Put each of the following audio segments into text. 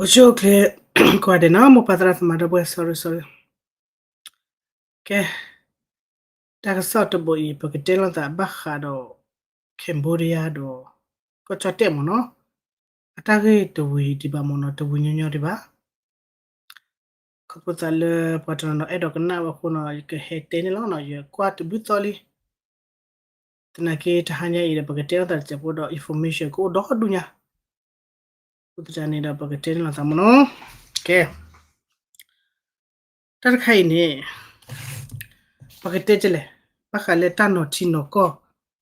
အိၣ်ဆူၣ်အိၣ်ချ့ ကွၢ်ဒဲးနီၤ မိၢ်ပၢ်သရၣ်သမါဒီပုၢ်ဝဲၢ် sorry sorry ကဲ တၢ်ကစီၣ်တဘိအံၤ ပကတဲလိာ်သးဘၣ်ဃးဒီး Cambodia ဒီး ကီၢ်ကၠီၣ်တဲၣ်မ့ၢ်နီၤ အတၢ်ဂ့ၢ်တဝံၤဒံးဘၣ်မ့ၢ်နီၤ တဝံၤညီညီဒံးဘၣ် ခီဖျိသးလၢပှၤတနီၤနီၤအဲၣ်ဒိးကနၣ်ဝဲအဃိနီၤ ယကဟဲတဲန့ၣ်လီၤနီၤ ယကွၢ်တဘျုးသီလံ သနာ်က့တဟါညါအံၤဒီး ပကတဲလိာ်သးတစဲးဖိဒီး information ကအိၣ်ဒီဒူၣ်ညါ အဃိသတးန့ၣ်ဒီး ပကတဲန့ၣ်လိာ်သးမ့ၢ်နီၤ ကဲ တၢ်တခါအံၤန့ၣ် ပကတဲကလဲၣ် ဘၣ်ဃးလၢတၢ်နီၤထံနီၤကီၢ်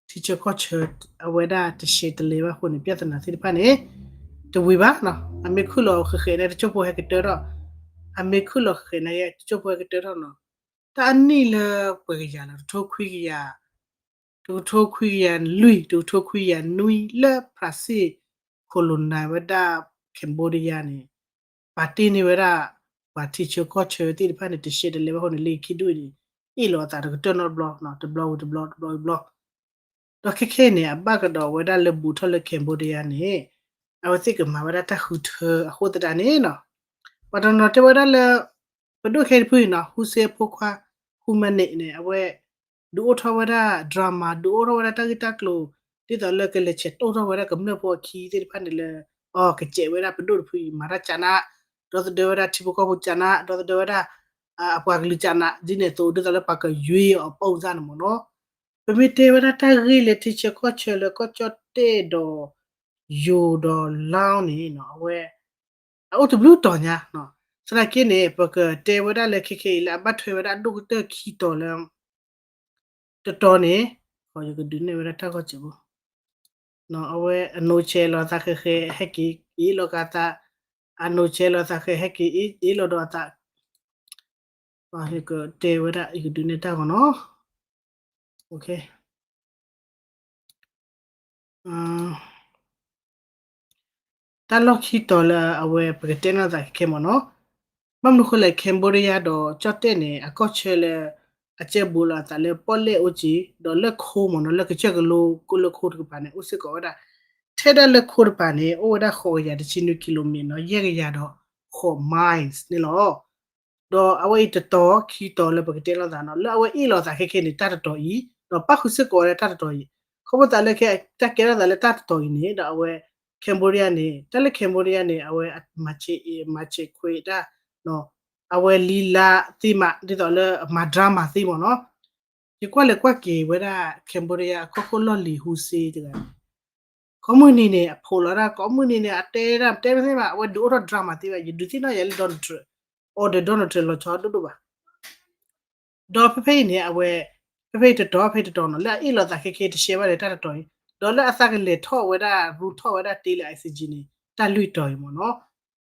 ထံဆၢကီၢ်ဆၢ အဝဲဒၣ်တရှဲတလဲဘၣ်အဃိန့ၣ် ပြဿနာသ့ၣ်တဖၣ်န့ၣ် တဝံၤဘၣ်နီၤ အမ့ၢ်ခုၣ်လီၤဃဲးဃဲးန့ၣ် တကၠိၢ်ဖိဟဲကတၢၢ်ထီၣ် အမ့ၢ်ခုၣ်လီၤဃဲးဃဲးန့ၣ် တကၠိၢ်ဖိဟဲကတၢၢ်ထီၣ်နီၤ တၢ်အနံၣ်လၢပှဲၤကယၤလၢ တကထိခွံကယၤ တကထိခွံကယၤလွံၢ် တကထိခွံကယၤနွံ လၢ France colonize ဝဲဒၣ် Cambodia န့ၣ် ပာ်တ့ၢ်န့ၢ်ဝဲဒၣ် ပှၤထံဆၢကီၢ်ဆၢသ့ၣ်တဖၣ်န့ၣ် တရှဲတလဲဘၣ်အဃိန့ၣ် လၢခံဒူၣ်အံၤန့ၣ် အ့ၣ်လိာ်အသးတကတၢၢ်နီတဘျီ တဘျီဝံၤတဘျီ တဘျီဝံၤတဘျီ ဒီးခဲခဲအံၤန့ၣ် အဘၣ်ကဒီးဝဲဒၣ်လၢဘူးထီၣ်လၢ Cambodia န့ၣ် အဝဲသ့ၣ်ကမၤဝဲဒၣ်တၢ်ဃုထၢအဃိသတးန့ၣ်နီၤ ပှၤတနီၤတဲဝဲဒၣ်လၢ ပဒိၣ်ခဲအံၤတဖုအံၤနီၤ ဟူစ့အဖိခွါ Hun Manet န့ၣ် အဝဲ ဒုးအိၣ်ထီၣ်ဝဲဒၣ် drama ဒုးအိၣ်ထီၣ်ဝဲဒၣ်တၢ်ဂ့ၢ်တၢ်ကျိၤ ဒ်သိးလၢကလဲၤဆဲးတိၢ်ထီၣ်ဝဲဒၣ်ကမျၢၢ်ဖိအခံသ့ၣ်တဖၣ်န့ၣ်လၢ အီၤကစဲးဝဲဒၣ်ပဒိၣ်တဖုအံၤ မၤတၢ်ကနး ဒီသဒၢဝဲဒၣ်ထံဖိကီၢ်ဖိကနး ဒီသဒၢဝဲဒၣ် အပှၤကလုာ်ကနး ဒ်န့ၣ်အသိး ဒ်သိးလၢပှၤကယွ့အီၤပိၢ်စၢ်န့ၣ်မ့ၢ်နီၤ ပမ့ၢ်တဲဝဲဒၣ်တၢ်ဂ့ၢ်လၢထံဆၢကီၢ်ဆၢလၢကီၢ်ကၠီၣ်တဲၣ်ဒီး ယိၤဒီးလါန့ၣ်နီၤ အဝဲ အအိၣ်တဘျုးတီၤညါ သနာ်က့န့ၣ် ပကတဲဝဲဒၣ်လၢခဲခဲအံၤလၢအဘၣ်ထွဲဝဲဒၣ် ဒိၣ်ကတၢၢ်ခံတီၤလၢ တတီၤန့ၣ် ယကဒုးနဲၣ်ဝဲဒၣ်တၢ်ဂီၢ်စဲးဖိ အဝဲအနိဆဲးလီၤသးဃဲးဃဲး ဟဲက့ၤအ့ၣ်လိာ်ကသး အနိဆဲးလီၤသးဃဲး ဟဲက့ၤအ့ၣ်လိာ်ဒီးအသး ယကတဲဝဲဒၣ် ယကဒုးနဲၣ်တၢ်ဂီၤနီၤ တၢ်လီၢ်ခံတီၤလၢအဝဲပကတဲနီၢ်သးခဲခဲမ့ၢ်နီၤ, ဘၣ်မနုၤဃိလဲၣ် Cambodia ဒီးကၠီၣ်တဲၣ်န့ၣ် အကီၢ်ဆၢလၢ အကဲဘူးလီၤအသးလၢပီၣ်လဲၣ်အိၣ်က့ၤ ဒီးလၢခိမ့ၢ်နီၤ လၢကစၢၢ်ကလိကိၣ်လၢခိတကပၤန့ၣ် အိၣ်စ့ၢ်ကီးဝဲဒၣ်, ထဲဒၣ်လၢခိတကပၤန့ၣ် အိၣ်ဝဲဒၣ်ဃိးကယၤတဆံနွံ kilometer နီၤ ယဲၢ်ကယၤဒီးဃိး miles န့ၣ်လီၤ. ဒီးအဝဲအံၤတတီၤခံတီၤလၢပကတဲလိာ်သးနီၤ လၢအဝဲအ့ၣ်လိာ်သးခဲခဲန့ၣ် တၢ်တတီၤအံၤ ဒီးပၣ်ဃုာ်စ့ၢ်ကီးဝဲဒၣ်တၢ်တတီၤအံၤ, ခီဖျိသးလၢတၢ်ကဲထီၣ်သးလၢတၢ်တတီၤအံၤန့ၣ် ဒီးအဝဲ Cambodia န့ၣ် တၢ်လၢ Cambodia န့ၣ် အဝဲမၤဆဲး မၤဆဲးခွဲးတၢ် အဝဲလံလါသ့မး ဒ်သိးလၢအမၤ drama သ့မ့ၢ်နီၤ, ယကွၢ်လဲၤကွၢ်က့ၤဝဲဒၣ် Cambodia အကီၢ်ခိၣ်လီၢ်လံၤဟူစ့တဂၤန့ၣ် ကိးမုၢ်နံၤန့ၣ် အဖိးလီၤဒၣ် ကိးမုၢ်နံၤန့ၣ် အတဲဒၣ်တဲမ့ၢ်သ့ဘၣ် အဝဲဒုးအိၣ်ထီၣ် drama သ့ဘၣ် ယဒုးသ့ၣ်နီၣ်ယၤလၢ Donald Trump, အီၤဒီး Donald Trump လီၤဆီဒိၣ်ဒိၣ်ဘၣ် ဒီးဖဲဖဲအံၤန့ၣ် အဝဲ ဖဲဖဲတတီၤ ဖဲတတီၤနီၤ လၢအအ့ၣ်လိာ်သးခဲခဲတရှဲဘၣ်ဒီးတၢ်တတီၤအံၤ, ဒီးလၢအသးကလဲၤထီၣ်ဝဲဒၣ် ရူထီၣ်ဝဲဒၣ်တ့လၢ ICJ န့ၣ် တၢ်လွံၢ်တီၤအံၤမ့ၢ်နီၤ,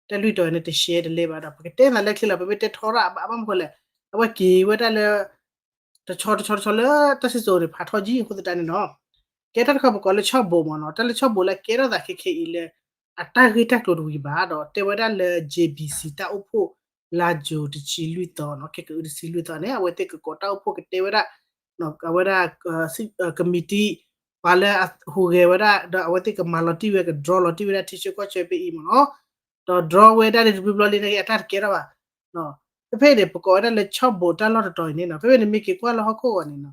တၢ်လွံၢ်တီၤအံၤန့ၣ် တရှဲတလဲဘၣ်ဒီး ပကတဲသးလၢချ့လီၤ ပမ့ၢ်တဲထီရၣ်အဘၣ် ဘၣ်မနုၤဃိလဲၣ်, အဝဲက့ၤဝဲဒၣ်လၢ တဆီတဆီတဆီလၢတၢ်စံၣ်စိၤန့ၣ် ဖးထီၣ်ကံအဃိသတးန့ၣ်နီၤ, ကဲတၢ်တခါပကိးလၢဆီၣ်ဘိးမ့ၢ်နီၤ, တၢ်လၢဆီၣ်ဘိးလၢအကဲထီၣ်သးခဲခဲအံၤလၢ အတၢ်ဂ့ၢ်တၢ်ကျိၤတဝံၤဘၣ်ဒီး တဲဝဲဒၣ်လၢ JBC တၢ်အိၣ်ဖှိၣ် လါယူၤတဆံလွံၢ်သီနီၤ ခဲကအုတဆံလွံၢ်သီန့ၣ် အဝဲသ့ၣ်ကကိးတၢ်အိၣ်ဖှိၣ်ကတဲဝဲဒၣ် အဝဲဒၣ် ကမံးတံ ပှၤလၢအဟူးဂဲၤဝဲဒၣ် ဒီးအဝဲသ့ၣ်ကမၤလီၤတံၢ်ဝဲ က draw လီၤတံၢ်ဝဲဒၣ်ထံဆၢကီၢ်ဆၢဖဲအံၤမ့ၢ်နီၤ, ဒီး draw ဝဲဒၣ်လၢတဘျီဘျီလံန့ၣ် အတၢ်တကဲထီၣ်ဘၣ် ဖဲဖဲန့ၣ် ပကိးဝဲဒၣ်လၢဆီၣ်ဘိးတၢ်လီၢ်တတီၤအံၤန့ၣ်နီၤ, ဖဲဖဲန့ၣ်မ့ၢ်က့ၤကွၢ်လၢဟီၣ်ခိၣ်ဂီၤန့ၣ်နီၤ,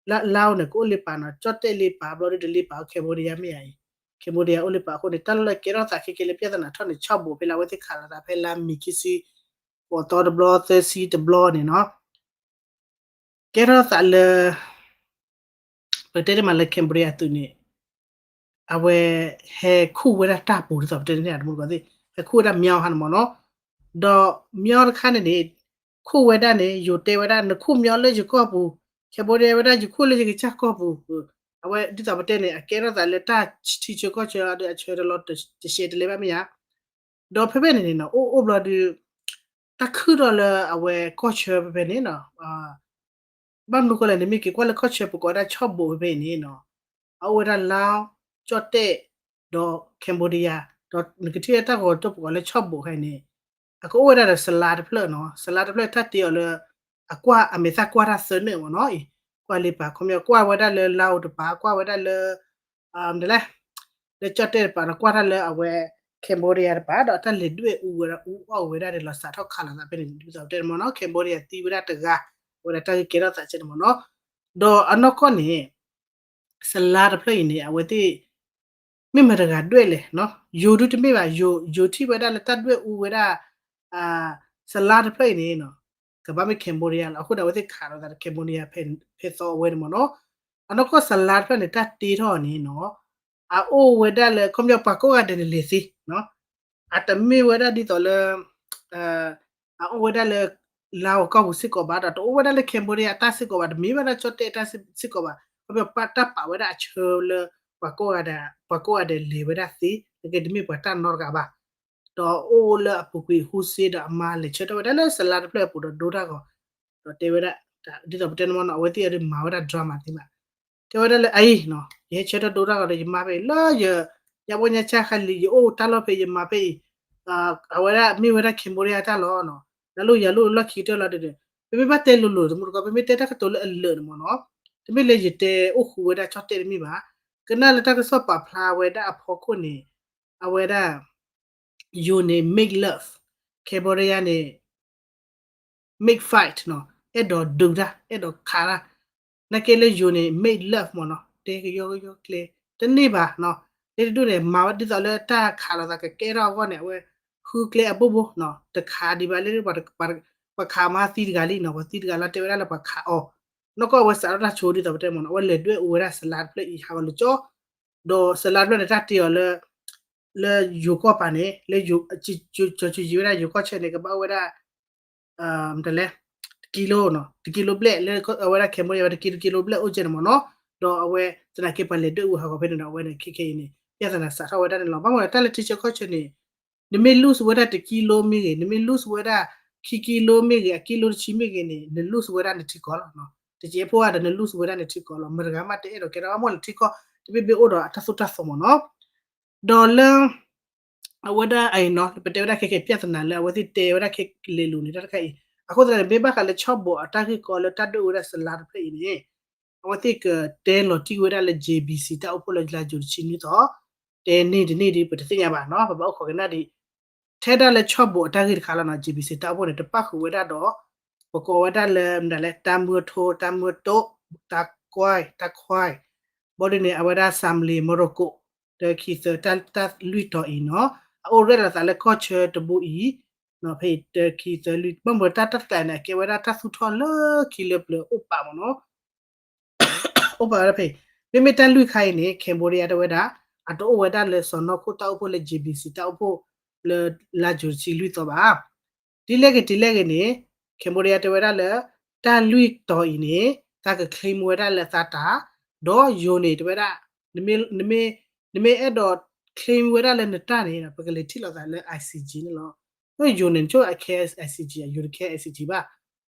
လၢ Lao န့ၣ် ကအိၣ်လ့ပာ်နီၤ, ကၠီၣ်တဲၣ်လ့ပာ် ဘျီဒုးတလ့ပာ် Cambodia မ့ၢ်ဧါအံၤ, Cambodia အိၣ်လ့ပာ်အဃိန့ၣ် တၢ်လီၢ်လၢကဲထီၣ်သးခဲခဲလၢ ပြဿနာ ထီၣ်န့ၣ် ဆီၣ်ဘိးဖဲလၢအဝဲသ့ၣ်ခးလီၤသးဖဲလါမ့ၤခံဆံ ဃိးသီတဘျီ သၢဆံတဘျီန့ၣ်နီၤ ကဲထီၣ်သးလၢ ပတဲတမးလၢ Cambodia သုးန့ၣ် အဝဲ ဟဲခူၣ်ဝဲဒၣ်တၢ်ပူၤဒ်သိးပတဲန့ၣ်တမူတကိးသ့ၣ် ဟဲခူၣ်ဝဲဒၣ်မညီဟါန့ၣ်မ့ၢ်နီၤ, ဒီးမညီတခါန့ၣ်န့ၣ် ခူၣ်ဝဲဒၣ်န့ၣ် ယိၤတဲဝဲဒၣ် နခူၣ်မညီလၢယကီၢ်ပူၤ, Cambodia ဝဲဒၣ် ယခူၣ်လၢယကစၢ်ကီၢ်ပူၤ, အဝဲဒ်သိးပတဲန့ၣ် အကဲထီၣ်သးလၢတၢ်ထံဆၢကီၢ်ဆၢဒီးအဆၢတလီၤတရှဲတလဲဘၣ်မ့ၢ်ဧါ ဒီးဖဲဖဲန့ၣ်န့ၣ်နီၤ အိၣ်အိၣ်ဘျီဒုး တၢ်ခုၣ်ထီၣ်လၢအဝဲကီၢ်ဆၢဖဲဖဲန့ၣ်နီၤ, ဘၣ်မနုၤဃိလဲၣ်န့ၣ် မ့ၢ်က့ၤကွၢ်လၢကီၢ်ဆၢပကိးဝဲဒၣ်ဆီၣ်ဘိးဖဲဖဲအံၤန့ၣ်နီၤ, အအိၣ်ဝဲဒၣ် Lao, ကၠီၣ်တဲၣ်, ဒီး Cambodia, ဒီးနကထံၣ်ဝဲတၢ်ဂီၤတိၢ်ပကိးလၢဆီၣ်ဘိးဖဲန့ၣ် အကအိၣ်ဝဲဒၣ်ဒီးစလါတဖျၢၣ်နီၤ, စလါတဖျၢၣ်တၢ်တ့အီၤလၢ အကွၢ်အမဲာ်သၣ်ကွၢ်တၢ်သၢနၢၣ်မ့ၢ်နီၤအံၤ, ကွၢ်လ့ပာ်ခီပညီ ကွၢ်ဝဲဒၣ်လၢ Lao တပၤ ကွၢ်ဝဲဒၣ်လၢ ဒ်လဲၣ် လၢကၠီၣ်တဲၣ်တပၤဒီးကွၢ်တၢ်လၢအဝဲ Cambodia Cambodia တပၤ ဒီးတၢ်လဲၤဒွဲၣ်အူဝဲဒၣ် အူအီၣ်ဝဲဒၣ်ဒီး လီၤစးထီၣ်ခးလိာ်သးဖဲန့ၣ် ဒ်သိးပတဲန့ၣ်မ့ၢ်နီၤ Cambodia သံဝဲဒၣ်တဂၤ အဝဲဒၣ်တၢ်ဂ့ၢ်ကဲထီၣ်သးကဲန့ၣ်မ့ၢ်နီၤ. ဒီးအနီၢ်ကီၢ်န့ၣ် စလါတဖျၢၣ်အံၤန့ၣ် အဝဲသ့ၣ် မ့ၢ်မတၤတဂၤဒွဲၣ်လဲၣ်နီၤ ယိၤဒုတမ့ၢ်ဘၣ် ယိၤ ယိၤထံၣ်ဝဲဒၣ်လၢတၢ်ဒွဲၣ်အူဝဲဒၣ် စလါတဖျၢၣ်အံၤန့ၣ် ကဘၣ်မ့ၢ် Cambodia လီၤ. အဃိဒီးအဝဲသ့ၣ်ခးလိာ်သးဒီး Cambodia ဖဲသီအဝဲန့ၣ်မ့ၢ်နီၤ. အနီၢ်ကီၢ်စလါတဖျၢၣ်န့ၣ် တၢ်တ့ထီၣ်န့ၣ်နီၤ အအိၣ်ဝဲဒၣ်လၢ ခီပညီပှၤကိးဂၤဒဲးန့ၣ်လဲၤသ့နီၤ အတမ့ၢ်ဝဲဒၣ်ဒ်သိးလၢ အအိၣ်ဝဲဒၣ်လၢ လါဝၤကီၢ်ပူၤစ့ၢ်ကီးဘၣ်ဒီး တအိၣ်ဝဲဒၣ်လၢ Cambodia အတၢ်စ့ၢ်ကီးဘၣ် တမ့ၢ်ဝဲဒၣ်ကၠီၣ်တဲၣ်အတၢ်စ့ၢ်ကီးဘၣ် ခီပညီတၢ်ပာ်ဝဲဒၣ်အဆၢလၢ ပှၤကိးဂၤဒဲး ပှၤကိးဂၤဒဲးလဲၤဝဲဒၣ်သ့ နက့တမ့ၢ်ပှၤတၢ်နီတဂၤဘၣ် ဒီးအိၣ်လၢအပူၤကွံာ် ဟူစ့ဒီးအမါ လဲၤဆၢထၢၣ်ဝဲဒၣ်လၢစလါတဖျၢၣ်အပူၤဒီးဒိတၢ်ဂီၤ ဒီးတဲဝဲဒၣ် ဒ်သိးပတဲန့ၣ်မ့ၢ်နီၤ အဝဲသ့ၣ်အဒုးမၤဝဲဒၣ် drama သ့မး တဲဝဲဒၣ်လၢအအံၤနီၤ ယဟဲဆၢထၢၣ်ဒိတၢ်ဂီၤဒီး ယမါဖဲအံၤလၢယ ညါဘီညါဆါခါလံ ယအိၣ်တၢ်လီၢ်ဖဲ ယမါဖဲအံၤ အဝဲဒၣ်မ့ၢ်ဝဲဒၣ် Cambodia တၢ်လီၤနီၤ နလိၣ်ယၤလိၣ်လီၢ်ခံကတၢၢ်လီၤဒီး ပမ့ၢ်ဘၣ်တဲလိၤလိၤတမူတကိး ပမ့ၢ်တဲတၢ်ကတိၤလၢအလၢာ်န့ၣ်မ့ၢ်နီၤ တမ့ၢ်လၢယတဲအိၣ်ဃူဝဲဒၣ်ကၠီၣ်တဲၣ်တမ့ၢ်ဘၣ် ကနၣ်လၢတၢ်ကစီၣ်ပာ်ဖျါဝဲဒၣ်အဖီခိၣ်န့ၣ် အဝဲဒၣ် ယိၤန့ၣ် make love Cambodia န့ၣ် make fight နီၤ အဲၣ်ဒိးဒုးတၢ် အဲၣ်ဒိးခးတၢ် နာ်က့လၢယိၤန့ၣ် make love မ့ၢ်နီၤ တဲကယီကယီကျဲ တန့ၢ်ဘၣ်နီၤ လၢတဒူၣ်န့ၣ် မၤဝဲဒ်သိးလၢတၢ်ခးလိာ်သးကကဲထီၣ်အဂီၢ်န့ၣ် အဝဲဃုကျဲအဘိဘိနီၤ တခးဒံးဘၣ်လၢ ပှၤခးမါသံတဂၤလံနီၤ ပှၤသံတဂၤလီၤတဲဝဲဒၣ်လၢပှၤခးအီၤ နီၢ်ကီၢ်အဝဲစးထီၣ်တၢ်ဆိဒ်သိးပတဲမ့ၢ်နီၤ အဝဲလဲၤဒွဲၣ်အူဝဲဒၣ်စလါတဖျၢၣ်အံၤဟးဂီၤလၢကၠီ ဒီးစလါတဖျၢၣ်န့ၣ် တၢ်တ့အီၤလၢ လၢယိၤကီၢ်ပၤန့ၣ် လၢယိၤ ကၠီၤဆူယံၤဝဲဒၣ်ယိၤကီၢ်ဆၢန့ၣ် ကဘၣ်အိၣ်ဝဲဒၣ် မတၤလဲၣ် တကံလိနီၤ တကံလိဘျဲၣ် လၢအဝဲဒၣ် Cambodia ဝဲတကံ တကံလိဘျဲၣ်အိၣ်ကဲန့ၣ်မ့ၢ်နီၤ ဒီးအဝဲသနာ်က့ပှၤလဲၤဒွဲၣ်အူဟးဂီၤဖဲန့ၣ်ဒီး အဝဲန့ၣ်ခဲခဲအံၤန့ၣ် ပြဿနာစးထီၣ်ဝဲဒၣ်န့ၣ်လီၤ. ဘၣ်မနုၤတၢ်လၢထံဆၢကီၢ်ဆၢန့ၣ် နမ့ၢ် lose ဝဲဒၣ်တကံလိမ့ၢ်ဂ့ၤ နမ့ၢ် lose ဝဲဒၣ် ခံကံလိမ့ၢ်ဂ့ၤ အကံလိတဆံမ့ၢ်ဂ့ၤန့ၣ် န lose ဝဲဒၣ်နထံကီၢ်လီၤ. တစဲးဖိအါဒီးန lose ဝဲဒၣ်နထံကီၢ်လီၤ. မတၤတဂၤမးတအဲၣ်ဒိးကဲထီၣ် ဘၣ်မနုၤလဲၣ်ထံကီၢ် တဘ့ၣ်ဘ့ၣ်အိၣ်ဒီးအတၢ်သိၣ်တၢ်သီမ့ၢ်နီၤ ဒီးလၢ အဝဲဒၣ်အံၤနီၤ ပတဲဝဲဒၣ်ခဲကဲ ပြဿနာ လၢအဝဲသ့ၣ်တဲဝဲဒၣ်ခဲလ့လိၤန့ၣ် တၢ်တခါအံၤ အဃိသတးန့ၣ် မ့ၢ်ဘၣ်ဃးလၢဆီၣ်ဘီးအတၢ်ဂ့ၢ်ကီလၢတၢ်ဒွဲၣ်ဝဲဒၣ်စလါတဖျၢၣ်အံၤန့ၣ် အဝဲသ့ၣ်ကတဲလီၤတံၢ်ဝဲဒၣ်လၢ J B C တၢ်အိၣ်ဖှိၣ်လၢလါယူၤတဆံနွံသီ တဲန့ၢ်တန့ၢ်ဒ်ပတသ့ၣ်ညါဘၣ်နီၤ ပဘၣ်အိၣ်ခိးကနၣ်ဒံး ထဲဒၣ်လၢဆီၣ်ဘီးအတၢ်ဂ့ၢ်တခါလီၤနီၤ J B C တၢ်အိၣ်ဖှိၣ်န့ၣ် တပၣ်ဃုာ်ဝဲဒၣ်ဒီး ပကိးဝဲဒၣ်လၢမတၤလဲၣ် တၢ်မုၢ်ထိ တၢ်မုၢ်တိ တၢ်ကွၢ် တၢ်ခွါ ဘီဒ်န့ၣ် အဝဲဒၣ် စၤမလ့ၤ မရီကိး တၢ်ခံသၢ တၢ်လွံၢ်တီၤအံၤနီၤ အအိၣ်ရဲၣ်လီၤသးလၢကီၢ်ဆၢတဘိအံၤ ဖဲအံၤတၢ်ခံသၢလွံၢ် ဘၣ်မနုၤတၢ်တၢ်တကျးန့ၣ် အကဲဝဲဒၣ်တၢ်သူၣ်ထီၣ်လၢခံလၢပျၢၤအိၣ်ပာ်မ့ၢ်နီၤ အိၣ်ပာ်ဝဲဒၣ်ဖဲအံၤ မ့မ့ၢ်တၢ်လွံၢ်ခါအံၤန့ၣ် Cambodia တဲဝဲဒၣ် အတအိၣ်ဝဲဒၣ်လၢစီၤနီၢ်ခိၣ်တၢ်အိၣ်ဖှိၣ်လၢ J B C တၢ်အိၣ်ဖှိၣ်လၢ လါယူၤတဆံလွံၢ်သီဘၣ် ဒ်လဲၣ်ဂ့ၤဒ်လဲၣ်ဂ့ၤန့ၣ် Cambodia တဲဝဲဒၣ်လၢ တၢ်လွံၢ်တီၤအံၤန့ၣ် သးက claim ဝဲဒၣ်လၢသးတၢ် ဒီးယိၤန့ၣ် တဲဝဲဒၣ် နမ့ၢ် နမ့ၢ်အဲၣ်ဒိး claim ဝဲဒၣ်လၢနတၢ်န့ၣ် ပကလဲၤထံၣ်လိာ်သးလၢ I C J န့ၣ်လီၤ. ယိၤန့ၣ် နဆိ I C J ယိၤတ care I C J ဘၣ်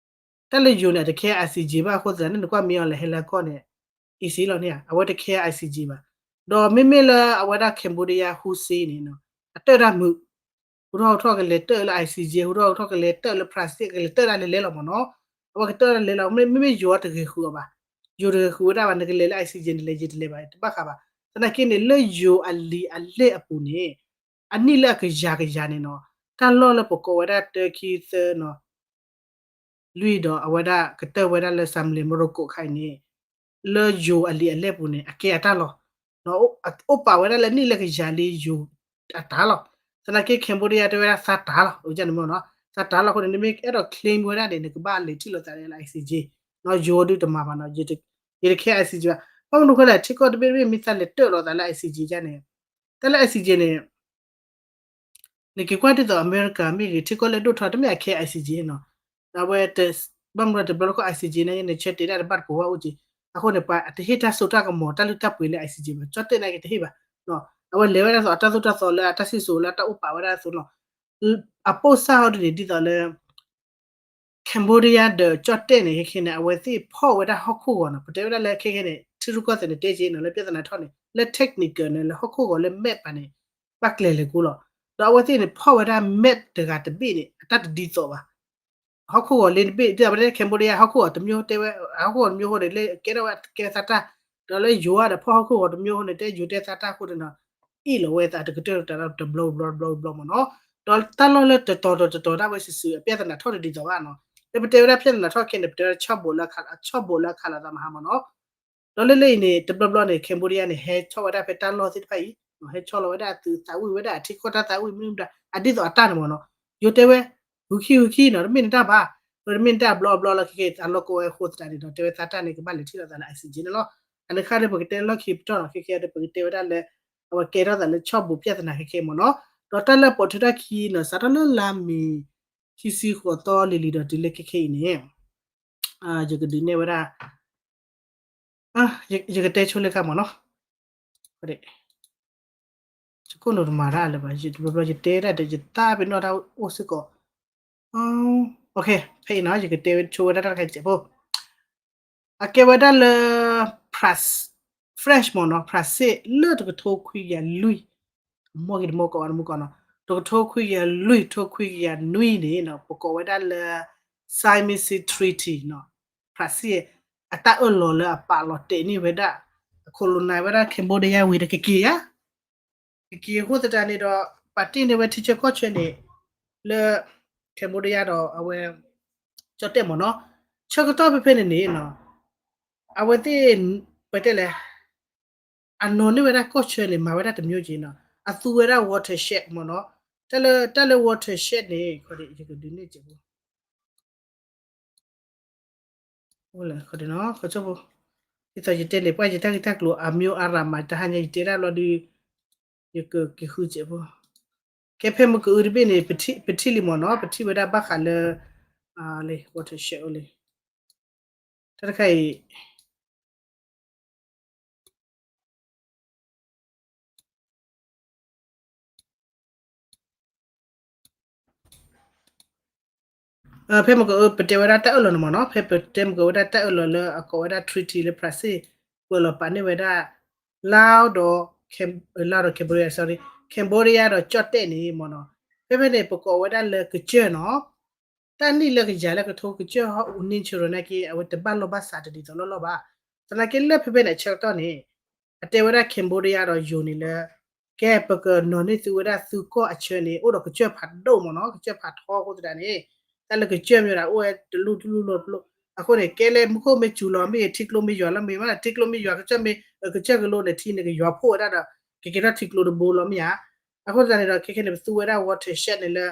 တၢ်လၢယိၤန့ၣ် အတ care I C J ဘၣ်အဃိသတးန့ၣ် နကွၢ်မ့ၢ်အီၤလဲၤဟဲလၢကီၢ်န့ၣ် easy လီၤန့ၣ် အဝဲတ care I C J ဘၣ်. ဒီးမ့မ့ၢ်လၢအဝဲဒၣ် Cambodia ဟူစ့န့ၣ် အတၢၣ်တၢ်မုာ် ဟူထီၣ်ဟူထီၣ်ကလဲၤတၢၣ်လၢ I C J ဟူထီၣ်ဟူထီၣ်ကလဲၤတၢၣ်လၢ Brussels ကလဲၤတၢၣ်ဒၣ်လဲၤလဲၤလီၤမ့ၢ်နီၤ. အဝဲကတၢၣ်ဒၣ်လဲၤလီၤ မ့မ့ၢ်ယိၤအတဂဲၤဃုာ်အီၤဘၣ်. ယိၤတဂဲၤဃုာ်ဝဲဒၣ်ဘၣ် နကလဲၤလၢ I C J နလဲၤယတလဲၤဘၣ် တဘၣ်ဃးဘၣ်. သနာ်က့န့ၣ် လၢယိၤအလံာ်အလဲၢ်အပူၤန့ၣ် အနံၣ်လၢအကယၤကယၤန့ၣ်နီၤ တၢ်လီၢ်လၢပကိးဝဲဒၣ်တၢ်ခံသၢနီၤ လွံၢ်ဒီးအဝဲဒၣ်ကတၢၢ်ဝဲဒၣ်လၢ စၤမလ့ၤ မရီကိး ခါအံၤန့ၣ် လၢယိၤအလံာ်အလဲၢ်ပူၤန့ၣ် အကဲအတၢ်လီၤ. အိၣ်ပာ်ဝဲဒၣ်လၢနံၣ်လၢကယၤလံယိၤအတၢ်လီၤ. သနာ်က့ Cambodia တဲဝဲဒၣ်သးတၢ်လီၤ. အိၣ်ကန့ၣ်မ့ၢ်နီၤ သးတၢ်လီၤအဃိန့ၣ် နမ့ၢ်အဲၣ်ဒိး claim ဝဲဒၣ်န့ၣ် နကဘၣ်လဲၤထံၣ်လိာ်သးလၢ I C J နီၤ ယိၤဒုတမၤဘၣ်နီၤ ယတ care I C J ဘၣ်. ဘၣ်မနုၤဃိလဲၣ် ထံကီၢ်တဘ့ၣ်တဘ့ၣ်မ့ၢ်သးလဲၤတၢၣ်လိာ်သးလၢ I C J ဒ်န့ၣ် တၢ်လၢ I C J န့ၣ် နက့ၤကွၢ်ဒ်သိးအမဲရကၤမ့ၢ်ဂ့ၤ ထံကီၢ်လၢဒိၣ်ထီၣ်တမ့ၢ်အ care I C J နီၤ. အဝဲ ဘၣ်မနုၤတဘျီတခီၣ် I C J န့ၣ် နဆၢတဲာ်ဒၣ်တဘၣ်တပှဲၤဝဲအိၣ်က့ၤ အဃိန့ၣ် ပှၤတဟ့ၣ်တၢ်စိတၢ်ကမီၤတၢ်လုၢ်တၢ်ပှ့ၤလၢ I C J ဘၣ် ကၠီၣ်တဲၣ်နာ်က့တဟ့ၣ်ဘၣ်. အဝဲလဲၤဝဲဒၣ်သိးအတၢ်သိၣ်တၢ်သီလၢအတၢ်စံၣ်စိၤလၢအတၢ်အိၣ်ပာ်ဝဲဒၣ်အသိးနီၤ. အပိၢ်စၢ်ဟီဒ်န့ၣ် ဒ်သိးလၢ Cambodia ဒီးကၠီၣ်တဲၣ်န့ၣ် ခဲခဲန့ၣ် အဝဲသ့ၣ်ဖီၣ်ဝဲဒၣ်ဟီၣ်ခိၣ်ဂီၤနီၤ ပတဲဝဲဒၣ်လၢခဲခဲန့ၣ် ထံရူၢ်ကီၢ်သဲးန့ၣ် တဲက့ၤနီၤ လၢပြဿနာထီၣ်န့ၣ် လၢ technical န့ၣ် လၢဟီၣ်ခိၣ်ဂီၤလၢ map ပၤန့ၣ် ဘၣ်ကျဲၤလဲၤကိးလီၤ. ဒီးအဝဲသ့ၣ်န့ၣ် ဖီၣ်ဝဲဒၣ် map တဂၤတဘ့ၣ်န့ၣ် အတၢ်တဒ်သိးဘၣ် ဟီၣ်ခိၣ်ဂီၤလၢတဘ့ၣ် ဒ်သိးပတဲ Cambodia ဟီၣ်ခိၣ်ဂီၤတမျိုးတဲဝဲ ဟီၣ်ခိၣ်ဂီၤတမျိုးအဃိန့ၣ် လၢကဲထီၣ်ဝဲကဲသးတၢ် ဒီးလၢယိၤဒီးဖီၣ်ဟီၣ်ခိၣ်ဂီၤတမျိုးအဃိန့ၣ် တဲယိၤတဲသးတၢ်အဃိန့ၣ်နီၤ အ့ၣ်လိာ်ဝဲသးတကတၢၢ်တၢ်တဘျီဘျီတဘျီဘျီမ့ၢ်နီၤ, ဒီးတၢ်လီၢ်လၢတတီၤတတီၤတတီၤဒၣ်ဝဲစုာ်စုာ် အပြဿနာထီၣ်တဒ်သိးဘၣ်နီၤ, လၢပတဲဝဲဒၣ်ပြဿနာထီၣ်ခဲန့ၣ် ပတဲဝဲဒၣ် ဆီၣ်ဘိးလၢအခးလီၤသးမဟါမ့ၢ်နီၤ, ဒီးလၢလၢအံၤန့ၣ် တဘျီဘျီန့ၣ် Cambodia န့ၣ် ဟဲဆီၣ်ဝဲဒၣ်ဖဲတၢ်လီၢ်သ့ၣ်တဖၣ်အံၤ, ဟဲဆီၣ်လီၤဝဲဒၣ်အသုးသးဝံၣ်ဝဲဒၣ်အထံကီၢ်တၢ်သးဝံၣ်မနုၤမတၤ အဒ်သိးအတၢ်န့ၣ်မ့ၢ်နီၤ, ယိၤတဲဝဲ ဂုၤခံဂုၤခံနီၤ တမ့ၢ်နတၢ်ဘၣ်, တမ့ၢ်နတၢ်ဘျီဘျီလီၤ ခဲခဲအံၤ သးလီၢ်ကီဝဲအဃိသတးန့ၣ်ဒီး တဲဝဲသးတၢ်န့ၣ် ကဘၣ်လဲၤထံၣ်လိာ်သးလၢ oxygen န့ၣ်လီၤ, အန့ၣ်ခါဒီး ပကတဲလီၢ်ခံပတီၢ်နီၤ ခဲခဲအံၤဒီး ပကတဲဝဲဒၣ်လၢ အဝဲကဲထီၣ်သးလၢဆီၣ်ဘိးပြဿနာခဲခဲအံၤမ့ၢ်နီၤ, ဒီးတၢ်လၢပိာ်ထွဲထီၣ်ခံနီၤ စးထီၣ်လၢလါမ့ၤ ခံဆံဃိးသီလံၤလံၤဒီးတုၤလၢခဲခဲအံၤန့ၣ် ယကဒုးနဲၣ်ဝဲဒၣ် ယကတဲဆိလၢခါမ့ၢ်နီၤ, ယခိၣ်နူာ်တမၤတၢ်လၢၤဘၣ် ယတဘျီဘျီယတဲဒၣ်ဒီး ယသးပ့ၤနီၣ်တၢ်အိၣ်စ့ၢ်ကီး, ဖဲအံၤနီၤ ယကတဲဆိဝဲဒၣ်တၢ်တခါစဲးဖိ အကဲဝဲဒၣ်လၢ French မ့ၢ်နီၤ ဖြၣ်စ့ၣ် လၢတကထိခွံကယၤလွံၢ်, မ့ၢ်ဂ့ၤတမ့ၢ်ကီးဝဲတမ့ၢ်ကီးနီၤ, တကထိခွံကယၤလွံၢ် ထိခွံကယၤနွံန့ၣ်နီၤ ပကိးဝဲဒၣ်လၢ Sykes-Picot Treaty နီၤ, ဖြၣ်စ့ၣ် အတၢ်အၢၣ်လီၤလၢအပာ်လီၤတဲာ်န့ၢ်ဝဲဒၣ် အ colonize ဝဲဒၣ် Cambodia ဝံၤဒီးကက့ၤယါ ကက့ၤအဃိသတးန့ၣ်ဒီး ပာ်တ့ၢ်န့ၢ်ဝဲထံဆၢကီၢ်ဆၢန့ၣ် လၢ Cambodia ဒီးအဝဲ ကၠီၣ်တဲၣ်မ့ၢ်နီၤ, ဆၢကတီၢ်ဖဲဖဲန့ၣ်န့ၣ် အဝဲသ့ၣ် ပတဲလဲၣ် အနီၤန့ၢ်ဝဲဒၣ်ကီၢ်ဆၢန့ၣ် မၤဝဲဒၣ်တမျိုးက့ၤနီၤ, အသူဝဲဒၣ် watershed မ့ၢ်နီၤ, တၢ်လၢ တၢ်လၢ watershed န့ၣ် ယကဒုးနဲၣ်စဲးဖိ ဒ်သိးယတဲန့ၣ် ပှၤယတၢ်ဂ့ၢ်တၢ်ကျိၤအမျိုးအရာမး တဟါညါယတဲဒၣ်ဘျီဒီး ယကက့ၤဃုစဲးဖိ, ကဲဖဲမုၢ်ကအုတဘ့ၣ်န့ၣ် ပထံၣ်လံမ့ၢ်နီၤ, ပထံၣ်ဝဲဒၣ်ဘၣ်ဃးလၢ watershed အိၣ်လံ, တၢ်တခါအံၤ ဖဲမုၢ်ကအု ပတဲဝဲဒၣ်တၢ်အၢၣ်လီၤန့ၣ်မ့ၢ်နီၤ, ဖဲပတဲမုၢ်ကအုဝဲဒၣ်တၢ်အၢၣ်လီၤလၢအကိးဝဲဒၣ် treaty လၢ ဖြၣ်စ့ၣ် ကွဲးလီၤပာ်န့ၢ်ဝဲဒၣ် Lao ဒီး Lao ဒီး Cambodia, sorry, Cambodia ဒီးကၠီၣ်တဲၣ်န့ၣ်မ့ၢ်နီၤ, ဖဲဖဲန့ၣ် ပကိးဝဲဒၣ်လၢကစၢၢ်နီၤ, တၢ်နံၣ်လၢကယၤလၢကထိကစၢၢ်ဟီၣ်အူ natural နာ်က့ အဝဲတဘၣ်လိာ်ဘၣ်စးတဒ်သိးလီၢ်လီၢ်ဘၣ်, သနာ်က့လၢဖဲဖဲန့ၣ်အဆၢကတီၢ်န့ၣ် အတဲဝဲဒၣ် Cambodia ဒီးယိၤန့ၣ်လၢ ကဲပကနီၤန့ၢ်သုဝဲဒၣ်သုကီၢ်အဆၢန့ၣ် အိၣ်ဒီးကစၢၢ်ဖးဒိၣ်မ့ၢ်နီၤ, ကစၢၢ်ဖးထီအဃိသတးန့ၣ် တၢ်လၢကစၢၢ်မ့ၢ်ဒၣ်အိၣ်ဝဲတလူၢ်တလူၢ်လီၤပလိာ်, အဃိန့ၣ် ကဲလၢမူခိၣ်မ့ၢ်စူၤလီၤမ့ၢ်ဂ့ၤ ထံကျိမ့ၢ်ယွၤလီၤမ့ၢ်ဂ့ၤ မ့ၢ်ဒၣ်ထံကျိမ့ၢ်ယွၤ ကစၢၢ်မ့ၢ် ကစၢၢ်ကလိန့ၣ် ထံန့ၣ်ကယွၤဖှိၣ်ဝဲဒၣ်ဒီး ကကဲထီၣ်ထံကျိတဘိလီၤမ့ၢ်ဧါ, အဃိသတးန့ၣ်ဒီး ခဲခဲန့ၣ် ပသူဝဲဒၣ် watershed န့ၣ်လၢ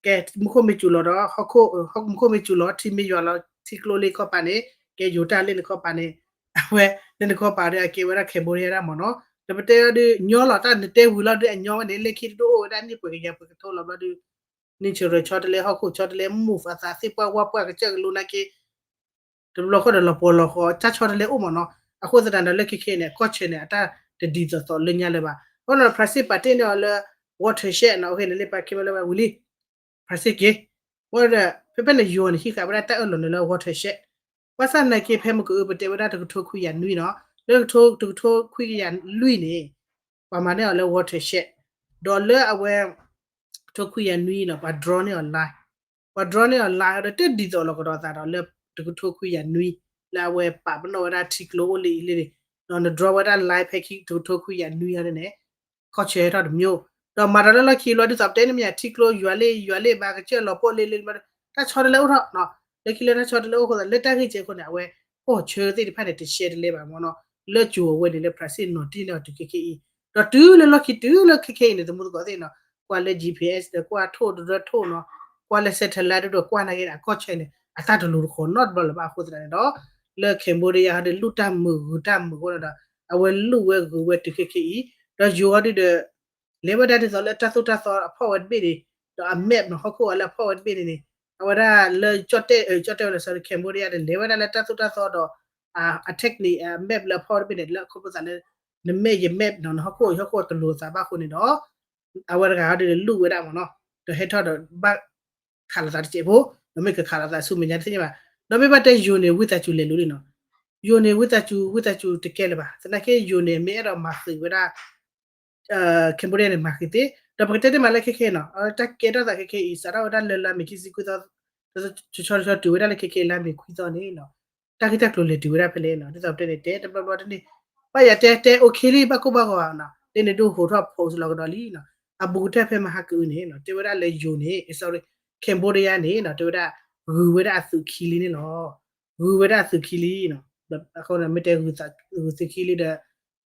ကဲ မူခိၣ်မ့ၢ်စူၤလီၤဒီး ဟီၣ်ခိၣ် မူခိၣ်မ့ၢ်စူၤလီၤ ထံမ့ၢ်ယွၤလီၤ ထံကျိလၢခီပၤန့ၣ် ကဲယိၤတၢ်လၢနခီပၤန့ၣ်, အဝဲလၢနခီပၤဒီးအကဲဝဲဒၣ် Cambodia ဒၣ်မ့ၢ်နီၤ, ဒီးပတဲအီၤဒုးညီလီၤ တၢ်နတဲဝံၤလီၤဒုးအညီဝဲန့ၣ် လၢခံတဒိၣ်အိၣ်ဝဲဒၣ်နံၣ်ပှဲၤကယၤပှဲၤကထိလီၤဘျီဒုး nature ဆီတလဲ ဟီၣ်ခိၣ်ဆီတလဲ move အသးသ့ၣ်ပှၢ်ဝါပှၢ်ကစၢၢ်ကလိနာ်က့ တဘျီဃီဒီးလီၤပှီၢ်လီၤဃီ တၢ်ဆီတလဲအိၣ်မ့ၢ်နီၤ, အဃိသတးဒီးလၢခဲခဲန့ၣ် အကီၢ်ဆၢန့ၣ် အတၢ်တဒ်သိးသိးလၢညါလၢၤဘၣ်, အဃိန့ၣ် ဖြၣ်စ့ၣ်ပာ်တ့ၢ်န့ၢ်အီၤလၢ watershed နီၤ, အဃိန့ၣ်လၢပှၤခဲမုၢ်လၢဝဲဝံၤလံ ဖြၣ်စ့ၣ်က့ၤ, အဃိဒီး ဖဲဖဲန့ၣ်ယိၤန့ၣ် ဟံးဃာ်ဝဲဒၣ်တၢ်အၢၣ်လီၤန့ၣ်လၢ watershed, ဘၣ်ဆၣ်နာ်က့ဖဲမုၢ်ကအုပတဲဝဲဒၣ်တကထိခွံကယၤနွံနီၤ, လၢတကထိခွံကယၤလွံၢ်န့ၣ် ပှၤမၤန့ၢ်အီၤလၢ watershed, ဒီးလၢအဝဲ တကထိခွံကယၤနွံနီၤ ပှၤ draw န့ၢ်အီၤ line, ပှၤ draw န့ၢ်အီၤ line ဒီးတဒ်သိးလီၤကဒီးသးဒီးလၢတကထိခွံကယၤနွံ လၢအဝဲပာ်ပနီၣ်ဝဲဒၣ်ထံကျိအိၣ်လၢအံၤလံန့ၣ်, ဒီးန draw ဝဲဒၣ် line ဖဲခံတကထိခွံကယၤနွံအံၤန့ၣ် ကီၢ်ဆၢဟဲထီၣ်တမျိုး, ဒီးမၤဒီးလၢလီၢ်ခံလီၤဒ်သိးပတဲန့ၣ်မ့ၢ်ယါ ထံကျိယွၤလ့ယွၤလ့ဘၣ် ကစၢၢ်လီၤပှီၢ်လ့လ့ တၢ်ဆီတလဲအိၣ်ထီၣ်, လၢခံလၢတၢ်ဆီတလဲအိၣ်အဃိသတး လၢတၢ်ဂ့ၢ်ကဲအဃိန့ၣ် အဝဲကီၢ်ဆၢသ့ၣ်တဖၣ်န့ၣ် တရှဲတလဲဘၣ်မ့ၢ်နီၤ, လၢကၠိၤအဝဲန့ၣ်လၢ ဖြၣ်စ့ၣ်နီၤတံၢ်န့ၢ်အီၤတုၤခဲခဲအံၤ, ဒီးတုၤလၢလီၢ်ခံတုၤလၢခဲခဲအံၤန့ၣ် သမူသကိးသ့ၣ်နီၤ, ကွၢ်လၢ GPS ဒီးကွၢ်ထိၣ်တရၢထိၣ်နီၤ, ကွၢ်လၢ satellite ဒီးကွၢ်နာ်က့န့ၣ် အကီၢ်ဆၢန့ၣ် အတၢ်တလိၤတဃီၤနီတဘျီလၢၤဘၣ်အဃိသတးန့ၣ်ဒီး လၢ Cambodia ဟီဒီး လူၢ်တၢ်မုာ်ဂုၤတၢ်မုာ်အဃိန့ၣ်ဒီး အဝဲလူၢ်ဝဲဂုၤဝဲတုၤခဲခဲအံၤ, ဒီးယိၤဟီဒုးဒီး လဲၤဝဲဒၣ်ဒ်သိးလၢတၢ်သိၣ်တၢ်သီအဖီၣ်ဝဲတဘ့ၣ်န့ၣ်, ဒီးအ map နီၤ ဟီၣ်ခိၣ်အလၢအဖီၣ်ဝဲတဘ့ၣ်န့ၣ်န့ၣ်, အဝဲဒၣ်လၢကၠီၣ်တဲၣ် ကၠီၣ်တဲၣ်ဝဲလၢ sorry Cambodia န့ၣ် လဲၤဝဲဒၣ်လၢတၢ်သိၣ်တၢ်သီဒီး အ technique အ map လၢအဖီၣ်ဝဲတဘ့ၣ်န့ၣ် လၢအခီဖျိသးလၢ န map ယ map နီၤ နဟီၣ်ခိၣ်ဟီၣ်ခိၣ်တလိၤသးဘၣ်အဃိန့ၣ်ဒီး အဝဲတဂၤဟီဒုးလူၢ်ဝဲဒၣ်မ့ၢ်နီၤ, ဒီးဟဲထီၣ်ဒီးဘၣ်ခးလိာ်သးတစဲးဖိ, ဒီးမ့ၢ်ကခးလိာ်သးဆူမဲာ်ညါတသ့ၣ်ညါဘၣ်, ဒီးမ့ၢ်ဘၣ်တဲယိၤန့ၣ် ဝံသးစူၤလဲၤလူၤလံနီၤ, ယိၤန့ၣ် ဝံသးစူၤ ဝံသးစူၤတကဲလၢၤဘၣ်, သနာ်က့ယိၤန့ၣ် မ့ၢ်အဲၣ်ဒိးမၤဃံးဝဲဒၣ် Cambodia န့ၣ် မၤဃံးသ့, ဒီးပကတဲတ့ၢ်မးလၢခဲခဲနီၤ, တၢ်ကဲထီၣ်သးခဲခဲအံၤ စးထီၣ်ဝဲဒၣ်လၢလါမ့ၤခံဆံခွံသီ, တဆီတဆီတုၤဝဲဒၣ်လၢခဲခဲလါမ့ၤခွံသီန့ၣ်နီၤ, တၢ်ဂ့ၢ်တၢ်ကျိၤလဲၤတုၤဝဲဒၣ်ဖဲလဲၣ်နီၤ, ဒ်သိးပတဲန့ၣ် တဲတဘျီဘျီတန့ၢ်, ဘၣ်ယၤတဲတဲ okay လံ ဘၣ်ကိၢ်ဘၣ်ဂီၤနီၤ, တဲန့ၣ်ဒုးဟိးထီၣ် post လီၤကဒီးလံနီၤ. အဘူးကတၢၢ်ဖဲမဟါကအုန့ၣ်နီၤ တဲဝဲဒၣ်လၢယိၤန့ၣ် sorry, Cambodia န့ၣ်နီၤ တဲဝဲဒၣ် ဂုၤဝဲဒၣ်အသုးခံလံန့ၣ်လီၤ. ဂုၤဝဲဒၣ်အသုးခံလံနီၤ. အဃိန့ၣ် မ့ၢ်တဲဂုၤသုးခံလံဒီး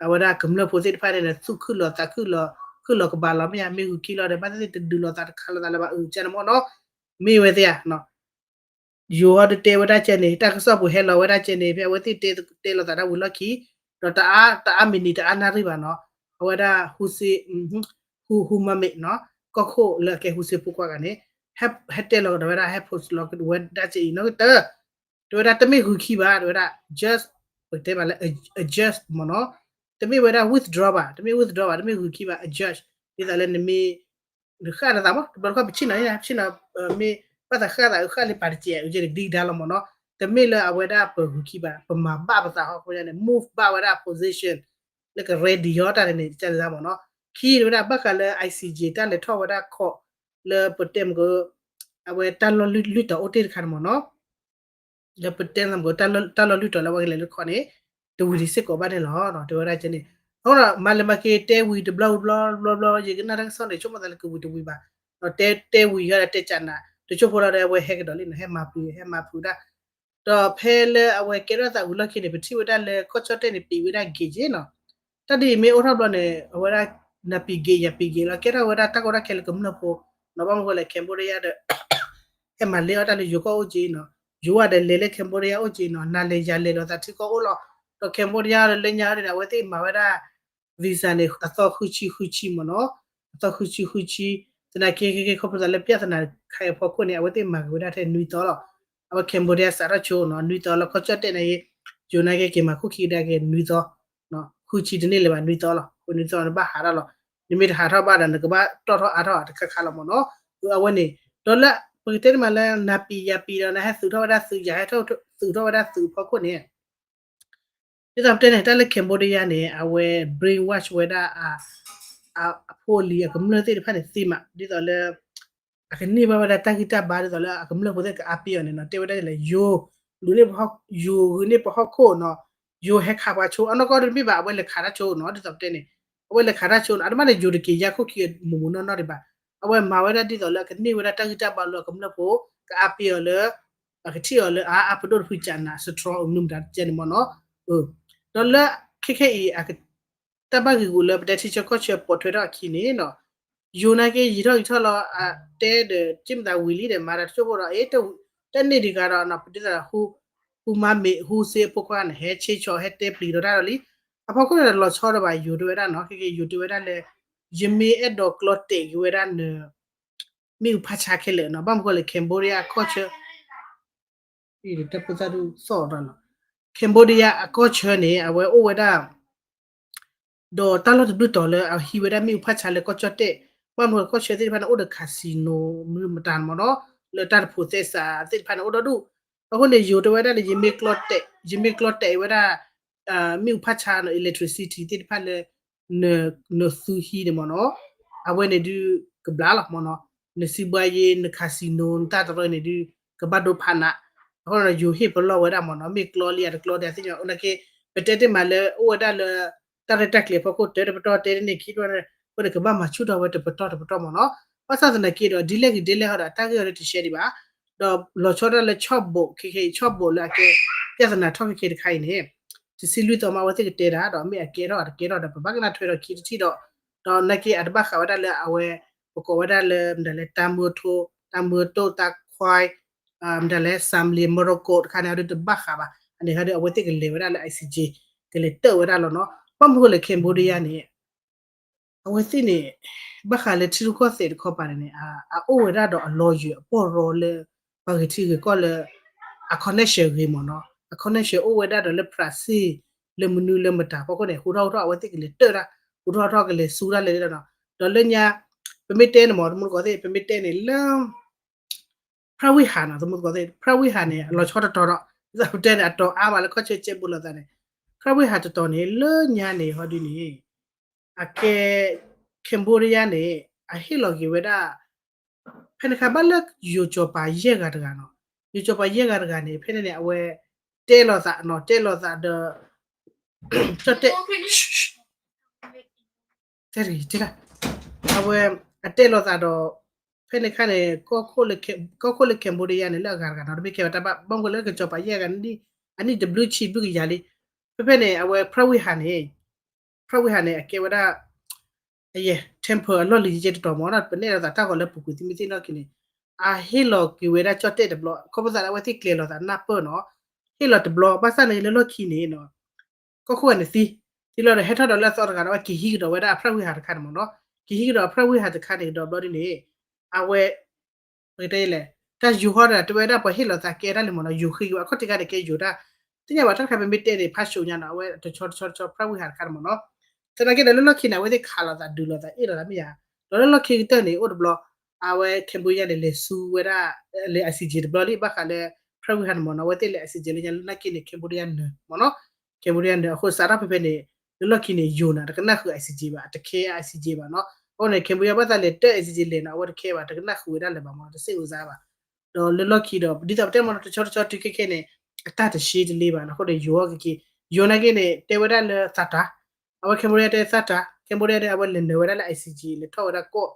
အဝဲဒၣ်ကမျၢၢ်ဖိသ့ၣ်တဖၣ်န့ၣ် သူၣ်ခုၣ်လီၤသးခုၣ်လီၤ ခုၣ်လီၤကဘၣ်လီၤ မ့ၢ်ယါ မ့ၢ်ဂုၤခံလီၤဒီး ဘၣ်သ့ၣ်သ့ၣ်တဒုးလိာ်သးတခါလိာ်သးလၢၤဘၣ် အုကဲန့ၣ်မ့ၢ်နီၤ. မ့ၢ်ဝဲသ့ၣ်ဧါနီၤ ယိၤဟီဒုးတဲဝဲဒၣ်ကဲန့ၣ် တၢ်ကစီၣ်ပူၤဟဲလီၤဝဲဒၣ်ကဲန့ၣ် ဖဲအဝဲသ့ၣ်တဲလိာ်သးတၢ်ဝံၤလီၢ်ခံ ဒီးတအါ တအါမံးနံးတအါနၣ်ရံၣ်ဘၣ်နီၤ အဝဲဒၣ် ဟူစ့ ဟူ ဟူမၤမ့းနီၤ ကီၢ်ခိၣ်လၢအကဲဟူစ့ဖိခွါဂၤန့ၣ် ဟဲတဲလီၤကဒီးဝဲဒၣ် ဟဲ post လီၤကဒီးဝဲဒၣ်ကဲအံၤနီၤကတၢၢ် တဲဝဲဒၣ်တမ့ၢ်ဂုၤခံဘၣ် တဲဝဲဒၣ် just ပတဲဘၣ်လၢ adjust မ့ၢ်နီၤ တမ့ၢ်ဝဲဒၣ် withdraw ဘၣ် တမ့ၢ် withdraw ဘၣ် တမ့ၢ်ဂုၤခံဘၣ် adjust ဒ်သိးလၢနမ့ၢ် နဃၣ်နသးမ့ၢ် တဘျီတခီၣ်ပဆ့ၣ်နီၤ ပဆ့ၣ်နီၤ မ့ၢ်ဘၣ်သးဃၣ်သး အုဃၣ်လၢပာ်တစဲး အုကဲန့ၣ် ဒ်ဒါလီၤမ့ၢ်နီၤ တမ့ၢ်လၢအဝဲဒၣ်ပဂုၤခံဘၣ် ပမၤဘၣ်ပသးဟီၣ်ခိၣ်ညါန့ၣ် move ဘၣ်ဝဲဒၣ် position လၢက ready အီၣ်တၢ်န့ၣ် ကစၢ်ဒၣ်မ့ၢ်နီၤ ခံဝဲဒၣ်ဘၣ်ဃးလၢ I C J တၢ်လဲၤထီၣ်ဝဲဒၣ် court လၢပတဲမ့ၢ်က အဝဲတၢ်လီၢ်လွံၢ်တီၤအိၣ်တ့ၢ်တခါန့ၣ်မ့ၢ်နီၤ လၢပတဲမ့ၢ်က တၢ်လီၢ်လွံၢ်တီၤလၢအဝဲကလဲၤလၢ court န့ၣ် တဝံၤဒံးစ့ၢ်ကီးဘၣ်န့ၣ်လီၤ တဲဝဲဒၣ်ကဲန့ၣ် အဃိဒီး မၤလဲၤမၤက့ၤတဲဝံၤတဘျီဘျီဘျီဘျီ ယကနၣ်တၢ်ကစီၣ်န့ၣ် ဆိကမိၣ်သးလၢကဝံၤတဝံၤဘၣ် ဒီးတဲတဲဝံၤယီၤဒီးတဲကနး တစိၢ်ဖိလီၤဒီးအဝဲဟဲကဒီးလံနီၤ ဟဲမၤဖုး ဟဲမၤဖုးဒၣ် ဒီးဖဲလၢအဝဲကဲထီၣ်သးဝံၤလီၢ်ခံန့ၣ် ပထံၣ်ဝဲဒၣ်လၢကီၢ်ကၠီၣ်တဲၣ်န့ၣ် ပံးဝဲဒၣ် gate နီၤ တၢ်ဒ်အံၤမ့ၢ်အိၣ်ထီၣ်ဘျီန့ၣ် အဝဲဒၣ် နၤပံး gate ယၤပံး gate လီၤ ကဲထီၣ်ဝဲဒၣ်တၢ်ကီတၢ်ခဲလၢကမျၢၢ်ဖိ နီၤ ဘၣ်မနုၤဃိလဲၣ် Cambodia ဒီး ဟဲမၤလဲၤအီၣ်တၢ်လၢယိၤကီၢ်အိၣ်က့နီၤ ယိၤဝဲဒီးလဲၤလၢ Cambodia အိၣ်က့နီၤ နၤလဲၤယၤလဲၤလီၤသးထံကီၢ်အိၣ်လီၤ ဒီး Cambodia ဒီးလၢညါဒီး အဝဲသ့ၣ်မၤဝဲဒၣ် visa န့ၣ် အသီဃုဆံဃုဆံမ့ၢ်နီၤ အသီဃုဆံဃုဆံ သနာ်က့ ခီဖျိသးလၢပြဿနာခါအံၤအဖီခိၣ်န့ၣ် အဝဲသ့ၣ်မၤက့ၤဝဲဒၣ်ထဲနွံသီလီၤ အဝဲ Cambodia စးထီၣ်ဆိနီၤ နွံသီလီၤ ကီၢ်ကၠီၣ်တဲၣ်န့ၣ် ယိၤနာ်က့က့ၤမၤခိၣ်ခံကဒါက့ၤနွံသီ ဃုဆံတန့ၢ်လၢၤဘၣ် နွံသီလီၤ နွံသီနဘၣ်ဟးထီၣ်လီၤ နမ့ၢ်တဟးထီၣ်ဘၣ်ဒီး နကဘၣ်တီၣ်ထီၣ်အါထီၣ်တခါခါလီၤမ့ၢ်နီၤ အဝဲန့ၣ် ဒီးလၢ ပကတဲတမံၤလၢ နၤပံးယၤပံးဒီး နဟဲသုးထီၣ်ဝဲဒၣ်သုး ယၤဟဲသုးထီၣ်ဝဲဒၣ်သုးအဖီခိၣ်န့ၣ် ဒ်သိးပတဲန့ၣ် တၢ်လၢ Cambodia န့ၣ် အဝဲ brainwash ဝဲဒၣ် အဖိအလံၤအကမျၢၢ်သ့ၣ်တဖၣ်န့ၣ်သ့မး ဒ်သိးလၢ အကန့ၢ်ဘၣ်ဝဲဒၣ်တၢ်ဂံၢ်တၢ်ဘါဒ်သိးလၢအကမျၢၢ်ဖိသ့ၣ်ကအါပ့ၢ်အီၤန့ၣ်နီၤ တဲဝဲဒၣ်လၢ ယိၤ လူၤန့ၢ်ပဟီၣ် ယိၤဂုာ်န့ၢ်ပဟီၣ်ခိၣ်နီၤ ယိၤဟဲခးပှၤဆိ အနီၢ်ကီၢ်တမ့ၢ်ဘၣ် အဝဲလဲၤခးတၢ်ဆိနီၤ ဒ်သိးပတဲန့ၣ် အဝဲလဲၤခးတၢ်ဆိနီၤ အတမ့ၢ်န့ၣ် ယိၤတက့ၤယါခိၣ်ခံဂၤမုၢ်မုၢ်နီၢ်နီၢ်ဒံးဘၣ် အဝဲမၤဝဲဒၣ်ဒ်သိးလၢအကန့ၢ်ဝဲဒၣ်တၢ်ဂံၢ်တၢ်ဘါလၢအကမျၢၢ်ဖိ ကအါပ့ၢ်အီၤလၢ အကထံၣ်အီၤလၢအါအါပဒိၣ်တဖုကနး strong အမနုၤမတၤကဲန့ၣ်မ့ၢ်နီၤ ဒီးလၢခဲခဲအံၤ တၢ်ဘၣ်ဂ့ၢ်ဂူာ်လၢပတဲထံဆၢကီၢ်ဆၢပိာ်ထွဲထီၣ်အခံန့ၣ်နီၤ ယိၤနာ်က့ယံာ်ထီၣ်ယံာ်ထီၣ်လီၤ အတဲဒီး က့ၢ်မသးဝံၤလံဒီး မၤဒီးတစိၢ်ဖိဒီး အ့ တၢ်န့ၣ်ဒံးဂၤဒီး ပဒ်သိး ဟူမၤမ့း ဟူစ့အဖိခွါန့ၣ် ဟဲဆ့ဆီး ဟဲတဲပျံၤဒီးတၢ်ဒီးလံ အဖီခိၣ်န့ၣ်ဒီးလီၤဆီဒီးဘၣ်ယိၤတဲဝဲဒၣ်နီၤ ခဲခဲယိၤတဲဝဲဒၣ်လၢ ယမ့ၢ်အဲၣ်ဒိးကျီတဲာ်က့ၤဝဲဒၣ်န မ့ၣ်အူဖးဆါခဲလၢာ်နီၤ ဘၣ်မနုၤဃိလဲၣ် Cambodia အကီၢ်ဆၢ Cambodia အကီၢ်ဆၢန့ၣ် အဝဲအိၣ်ဝဲဒၣ် ဒီးတၢ်လီၢ်တဘျုးတီၤလၢအဟံးဝဲဒၣ်မ့ၣ်အူဖးဆါလၢကီၢ်ကၠီၣ်တဲၣ် ဘၣ်မနုၤကီၢ်ဆၢသ့ၣ်တဖၣ်န့ၣ် အိၣ်ဒီး casino မနုၤမတၤမ့ၢ်နီၤ လၢတၢ်တဖိးသဲစးသ့ၣ်တဖၣ်န့ၣ် အိၣ်ဒီဒူၣ် အဃိန့ၣ် ယိၤတဲဝဲဒၣ်လၢ ယမ့ၢ်ကျီတဲာ်ဝဲဒၣ် မ့ၣ်အူဖးဆါနီၤ electricity သ့ၣ်တဖၣ်လၢ နသုဟံးန့ၣ်မ့ၢ်နီၤ အဝဲန့ၣ်ဒုးကဘျါလီၤမ့ၢ်နီၤ နစံးဘှါယ့ န casino နတၢ်တရၢန့ၣ်ဒုး ကဘၣ်ဒိဖးနး အဃိန့ၣ် ယိၤဟ့ၣ်ပလီၢ်ဝဲဒၣ်မ့ၢ်နီၤ မ့ၢ်ကျီလံအတကျီဒီး သ့ၣ်ညါအိၣ်နာ်က့ ပတဲတ့ၢ်မးလၢအိၣ်ဝဲဒၣ်လၢ တၢ်ရဲၣ်တၢ်ကျဲၤအဖီခိၣ် တၢတပတီၢ်တဲတန့ၢ်ခံပတီၢ်န့ၣ် အဃိန့ၣ် ကဘၣ်မၤဆူၣ်ထီၣ်ဝဲတပတီၢ်တပတီၢ်မ့ၢ်နီၤ ဘၣ်ဆၣ်သနာ်က့ဒီး ဒ်လဲၣ်ဂ့ၤဒ်လဲၣ်ဟီဒီး တၢ်ဂ့ၢ်အီၤဒ်တရှဲဒံးဘၣ် ဒီးလီၤဆီဒၣ်လၢဆီၣ်ဘိးခဲခဲအံၤ ဆီၣ်ဘိးလၢအကဲ ပြဿနာထီၣ်ခဲခဲတခါအံၤန့ၣ် တဆံလွံၢ်သီမး အဝဲသ့ၣ်ကတဲတၢ်ဒီး မ့ၢ်အကဲထီၣ်အတကဲထီၣ်ဒီး ပဘၣ်ကနၣ်ထွဲဒီးခံတထံၣ်ဒီး ဒီးနာ်က့အတဘၣ်ဃးဝဲဒၣ်လၢအဝဲ ပကိးဝဲဒၣ်လၢ မတၤလဲၣ် တၢ်မၢထိ တၢ်မၢတိၢ် တၢ်ခွါ မတၤလဲၣ် စၣ်မလံၤ မရီကိး တခါန့ၣ် အဒုးတဘၣ်ဃးဘၣ် အန့ၣ်ဟီဒီး အဝဲသ့ၣ်ကလဲၤဝဲဒၣ်လၢ I C J ကလဲၤတၢၣ်ဝဲဒၣ်လီၤနီၤ ဘၣ်မနုၤဃိလဲၣ် Cambodia န့ၣ် အဝဲသ့ၣ်န့ၣ် ဘၣ်ဃးလၢထံရူၢ်ကီၢ်သဲးတခီပၤန့ၣ်န့ၣ် အအိၣ်ဝဲဒၣ်ဒီးအ lawyer အပီၢ်ရီလၢ ပှၤဂ့ၤထံဂ့ၤကီၢ်လၢ အ connection ဂ့ၤမ့ၢ်နီၤ အ connection အိၣ်ဝဲဒၣ်ဒီးလၢ Brazil လၢမနုၤလၢမတၤဖီခိၣ်န့ၣ် ဟူထီၣ်ဟူထီၣ်အဝဲသ့ၣ်ကလဲၤတၢၣ်တၢ် ဟူထီၣ်ဟူထီၣ်ကလဲၤဆူတၢ်လဲၤလီၤနီၤ ဒီးလၢညါ ပမ့ၢ်တဲန့ၣ်မ့ၢ် သမူသကိးသ့ၣ် ပမ့ၢ်တဲန့ၣ်လၢ ဖရၣ်ဝံၣ်ဟးနီၤ သမူသကိးသ့ၣ် ဖရၣ်ဝံၣ်ဟးန့ၣ် အလီၤဆီတတီၤဒီး ဒ်သိးပတဲန့ၣ် အတီၤအါမးလၢကီၢ်ဆၢကဲဘိလိာ်သးန့ၣ် ဖရၣ်ဝံၣ်ဟးတတီၤန့ၣ် လၢညါန့ၣ် ဟီဒုန့ၣ် အကဲ Cambodia န့ၣ် အဟ့ၣ်လီၤက့ၤဝဲဒၣ် ဖဲန့ၣ်ခါဘၣ်လၢယိၤစီၤပၤယဲၢ်ဂၤတဂၤနီၤ ယိၤစီၤပၤယဲၢ်ဂၤတဂၤန့ၣ် ဖဲန့ၣ်န့ၣ် အဝဲတဲလိာ်သးနီၤ တဲလိာ်သးဒီး ကၠီၣ်တဲၣ် တဲတဂ့ၤတဲဒၣ်, အဝဲ အတဲလိာ်သးဒီး ဖဲန့ၣ်အခါန့ၣ် ကီၢ်ခိၣ်လၢ Cambodia န့ၣ် လၢအဂၤတဂၤနီၤ တမ့ၢ်ကဲဝဲတၢ်ဘၣ် ဘၣ်မနုၤလၢကစီၤပၤယဲၢ်ဂၤ အနံၣ်တဘျုးဆံဘျုးကယၤလံ. ဖဲဖဲန့ၣ် အဝဲ Prat Vihaar န့ၣ် Prat Vihaar န့ၣ် အကဲဝဲဒၣ် အယဲ temple အလီၢ်လံၤကဲတတီၤမ့ၢ်နီၤ ပနဲၣ်လိာ်သးတၢ်ဂီၤလၢပူၤကွံာ်သုမ့ၢ်သ့ၣ်နီၣ်က့ၤန့ၣ် အဟ့ၣ်လီၤက့ၤဝဲဒၣ်ကၠီၣ်တဲၣ်တဘျီ ခီဖျိသးလၢအဝဲသ့ၣ်ကျဲၤလိာ်သးနၢ်ပၢၢ်နီၤ ဟ့ၣ်လီၤတဘျီ ဘၣ်ဆၣ်န့ၣ်လၢလီၢ်ခံန့ၣ် ကီၢ်ခိၣ်ဂၤန့ၣ်သံ, သံလီၤဒီးဟဲထီၣ်ဒီးလၢအသီတဂၤဒီး အဝဲက့ၤဟံးကဒီးဝဲဒၣ်အ Prat Vihaar တခါန့ၣ်မ့ၢ်နီၤ, က့ၤဟံးကဒီးအ Prat Vihaar တခါန့ၣ်ကဒီးဘျီဒ်န့ၣ် အဝဲ ပကတဲလဲၣ် တၢ်ယိၤဟီဒီး တဝဲဒၣ်ပှၤဟ့ၣ်လီၤသးကဲတၢ်လံမ့ၢ်နီၤ ယိၤဃ့က့ၤဝဲ အခီၣ်ထံးခါန့ၣ်ကဲယိၤတၢ်, သ့ၣ်ညါဘၣ်တၢ်တခါပမ့ၢ်တဲန့ၣ် ဖးစိညါနီၤ အဝဲတဆီတဆီတဆီ Prat Vihaar တခါန့ၣ်မ့ၢ်နီၤ, သနာ်က့ဒီးလၢလီၢ်ခံန့ၣ် အဝဲသ့ၣ်ခးလိာ်သးဒုးလိာ်သးအ့ၣ်လိာ်သးမ့ၢ်ယါ, ဒီးလၢလီၢ်ခံကတၢၢ်န့ၣ် အိၣ်တဘျီ အဝဲ Cambodia န့ၣ် လဲၤဆူဝဲဒၣ် လဲၤ ICJ တဘျီလံ ဘၣ်ဃးလၢ Prat Vihaar န့ၣ်မ့ၢ်နီၤ အဝဲသ့ၣ်လဲၤ ICJ လၢညါလၢနာ်က့န့ၣ် Cambodia နၢၤမ့ၢ်နီၤ, Cambodia နၢၤ အဃိစးထီၣ်ဖဲဖဲန့ၣ် လၢလီၢ်ခံန့ၣ် ယိၤနၤ တကနၣ်ဃုာ် ICJ ဘၣ် တခဲ ICJ ဘၣ်နီၤ, အဃိန့ၣ် Cambodia ဘၣ်သးလဲၤတၢၢ် ICJ လဲၤနီၤ အဝဲတခဲဘၣ် တကနၣ်ဃုာ်ဝဲဒၣ်လၢၤဘၣ်မ့ၢ်နီၤ တစ့ၣ်အိၣ်စါဘၣ်, ဒီးလၢလီၢ်ခံဒီး ဒ်သိးပတဲမ့ၢ်နီၤ တဆီတဆီတုၤခဲခဲန့ၣ် အတၢ်တရှဲတလ့ဘၣ်နီၤ အဃိန့ၣ် ယိၤအီၤကက့ၤ ယိၤနာ်က့န့ၣ် တဲဝဲဒၣ်လၢသးတၢ် အဝဲ Cambodia တဲသးတၢ် Cambodia န့ၣ် အဝဲလဲၤနၢၤဝဲဒၣ်လၢ ICJ လဲၤထီၣ်ဝဲဒၣ်ကီၢ်,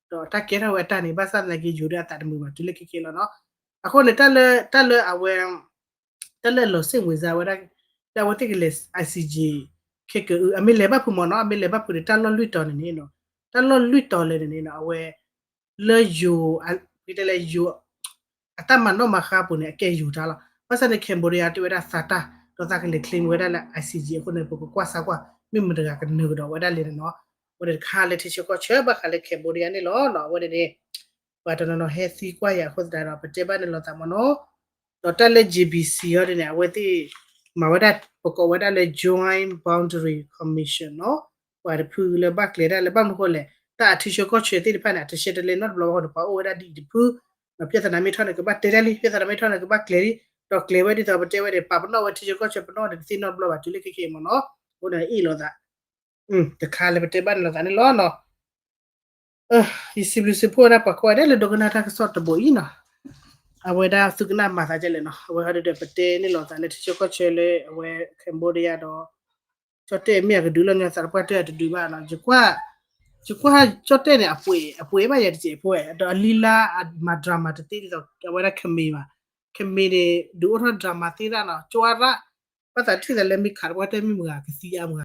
ဒီးတၢ်ကဲထီၣ်ဝဲအတၢ်န့ၣ် ဘၣ်ဆၣ်သနာ်က့ ယိၤဒၣ်အသးတမုာ်ဘၣ်တုၤလၢခဲခဲလီၤနီၤ, အဃိန့ၣ် တၢ်လၢ တၢ်လၢအဝဲ တၢ်လၢအလီၤစ့ၣ်ဝံၤစါဝဲဒၣ် လၢအဝဲသ့ၣ်ကလဲၤ ICJ ခဲကအု အမ့ၢ်လဲၤဘၣ်ဖုးမ့ၢ်နီၤ အမ့ၢ်လဲၤဘၣ်ဖုးန့ၣ် တၢ်လီၢ်လွံၢ်တီၤန့ၣ်န့ၣ်နီၤ, တၢ်လီၢ်လွံၢ်တီၤလဲၣ်န့ၣ်န့ၣ်နီၤ အဝဲ လၢယိၤ တဲလဲၣ်ယိၤ အတၢ်မၤနီၣ်မၤဃါအပူၤန့ၣ် အကဲယိၤတၢ်လီၤ. ဘၣ်ဆၣ်န့ၣ် Cambodia တဲဝဲဒၣ်သးတၢ် ဒီးသးကလဲၤ claim ဝဲဒၣ်လၢ ICJ အဃိန့ၣ် ပကကွၢ်စၢ်ကွၢ် မ့ၢ်မတၤတဂၤကနၢၤကဒီးဝဲဒၣ်လဲၣ်န့ၣ်နီၤ, အဝဲန့ၣ်တခါလၢထံဆၢကီၢ်ဆၢဘၣ်ဃးလၢ Cambodia န့ၣ်လီၤနီၤ, အဝဲန့ၣ်န့ၣ် ပှၤတနီၤနီၤဟဲသံကွၢ်ယၤအဃိသတးဒီး ပတဲဘၣ်န့ၣ်လိာ်သးမ့ၢ်နီၤ, ဒီးတၢ်လၢ JBC အံၤန့ၣ် အဝဲသ့ၣ် မၤဝဲဒၣ် ပကိးဝဲဒၣ်လၢ Joint Boundary Commission နီၤ, ပှၤတဖုလၢဘၣ်ကျဲၤဒၣ်လၢဘၣ်မနုၤဃိလဲၣ် တၢ်အထံဆၢကီၢ်ဆၢသ့ၣ်တဖၣ်န့ၣ် အတရှဲတလဲနီတဘျီဘၣ်ဃိန့ၣ် ပှၤအိၣ်ဝဲဒၣ်ဒ်အံၤတဖု, ဒီး ပြဿနာ မ့ၢ်ထီၣ်န့ၣ် ကဘၣ်တဲတၢ်လံ ပြဿနာ မ့ၢ်ထီၣ်န့ၣ် ကဘၣ်ကျဲၤလံ, ဒီးကျဲၤဝဲဒ်သိးပတဲဝဲန့ၣ် ပာ်ပနီၣ်ဝဲထံဆၢကီၢ်ဆၢပနီၣ်န့ၣ် တသ့နီတဘျီဘၣ်တုၤလၢခဲခဲအံၤမ့ၢ်နီၤ, အဃိန့ၣ်အ့ၣ်လိာ်သး, တခါလၢပတဲဘၣ်န့ၣ်လိာ်သးန့ၣ်လီၤနီၤ. ယစံးဘျုးစံးဖှိၣ်ဝဲဒၣ်ပှၤကိးဂၤဒဲးလၢဒိကနၣ်တၢ်ကစီၣ်တဘိအံၤနီၤ, အဝဲဒၣ်သုကနၣ်မၤသးဒ်လဲၣ်နီၤ, အဝဲဟီဒုဒီးပတဲန့ၣ်လိာ်သးလၢထံဆၢကီၢ်ဆၢလၢအဝဲ Cambodia ဒီး ကၠီၣ်တဲၣ်မ့ၢ်အကဒုးလီၤညီသးတပှၢ်တၢၢ်အတဒုးဘၣ်နီၤ, ယကွၢ်ကၠီၣ်တဲၣ်န့ၣ် အပှဲၤ အပှဲၤဘၣ်ယၤတစဲးဖိဝဲ ဒီးအလံၤလါအမၤ drama တသ့ဒ်သိး အဝဲဒၣ် Khmer ဘၣ်, Khmer န့ၣ် ဒုးအိၣ်ထီၣ် drama သ့ဒၣ်နီၤ, ကၠွါရၣ်, ဘၣ်သးထံၣ်သးလၢမ့ၢ်ခးတပှၢ်တၢၢ်မ့ၢ်မဂၤကသံအါမဂၤ